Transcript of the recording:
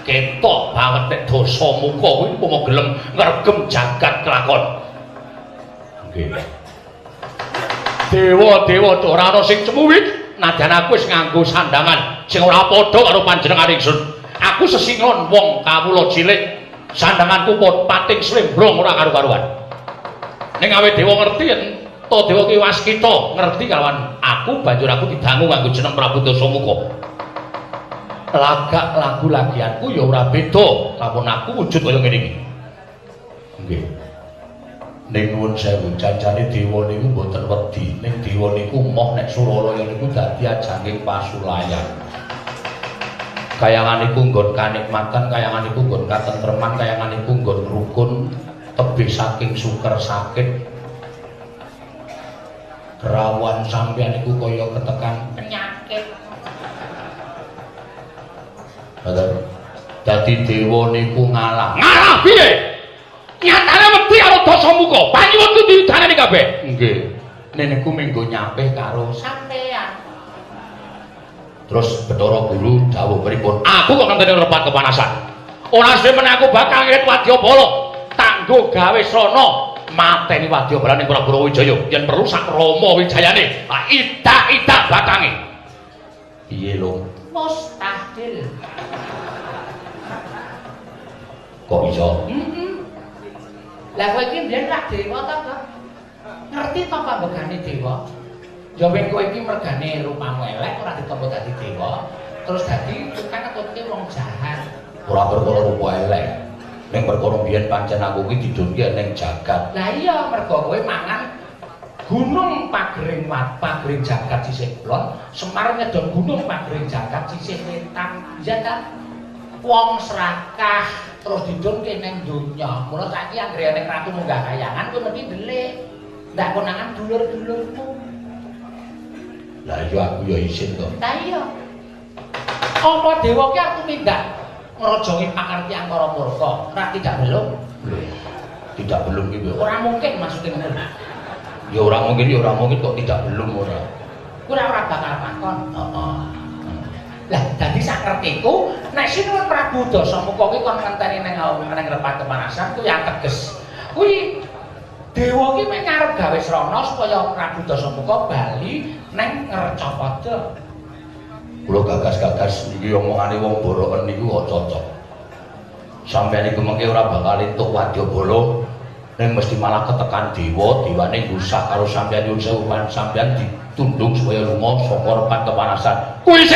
Ketok banget nek Dasamuka kuwi umpama gelem ngregem jagat kelakon. Nggih. Dewa-dewa ora ana sing cemuwit, nadyan aku wis nganggo sandangan sing ora padha karo panjenengan ingsun. Aku sesingon wong kawula cilik, sandanganku pating slembrong ora karu-karuan. Ning awe dewa ngerti yen ta dewa ki waskita ngerti kalawan aku, banjur aku didangu nganggo jeneng Prabu Dasamuka. Lagak lagu lagianku ya ora beda lamun aku wujud kaya ngene iki. Nggih. Ning nuwun sewu, janjane dewa niku mboten wedi, ning dewa niku moh nek Suralaya niku dadi ajanging pasulayan. Kayangan iku nggon kanikmatan, kayangan iku nggon katentreman, kayangan iku nggon rukun, tebih saking suker sakit. Kerawan sampeyan iku kaya ketekan penyakit. Dadi dewa niku ngalah. Ngalah piye? Nyatane wedi karo Dasamuka. Panyuwunku diudanani kabeh. Nggih. Nek niku minggo nyapih karo sampeyan. Terus Bathara Guru dawuh pripun? Aku kok ngenteni repat kepanasan. Ora suwe meneh aku bakal ngirit wadyabala. Tanggo gawe srana mateni wadyabala ning Prabu Wijaya. Yen perlu sak Rama Wijayane, idak-idak batange. Piye lho? Mustahil. Kok iso? Heeh. Lah kowe iki mbiyen rak dewa ta, Kak? Ngerti ta pambegane dewa? Ya ben kowe iki mergane rupamu elek ora ditampa dadi dewa, terus dadi tukang ngetutke wong jahat. Ora perkara rupa elek. Ning perkara mbiyen pancen aku iki didunke ning jagat. Lah iya, mergo kowe mangan gunung pagering pagering jagat sisih kulon, Semar nyedon gunung pagering jagat sisih wetan. Iya ta? Wong serakah terus didunke ning donya. Mula saiki anggere ning ratu munggah kayangan kowe mesti ndelik. Ndak konangan dulur-dulurmu. Lah iya aku ya isin to. Lah iya. Apa dewa ki arep tumindak ngrajangi pakarti angkara murka? Ora tidak belum. Lho. Tidak belum ki piye? Ora mungkin maksude ngono. Ya ora mungkin, ya ora mungkin kok tidak belum ora. Kuwi ora bakal pakon. Heeh. Lah dadi sak ngertiku nek Sinuwun Prabu Dasamuka ki kon ngenteni ning ning repat kepanasan kuwi ateges. Kuwi dewa ki mung ngarep gawe srana supaya Prabu Dasamuka bali ning Ngercapada. Kula gagas-gagas iki omongane wong boroken niku kok cocok. Sampeyan iku mengke ora bakal entuk wadyabala ning mesti malah ketekan dewa, dewane ngusah karo sampeyan nyuwun sewu sampeyan ditundung supaya lunga saka repat kepanasan. Kuwi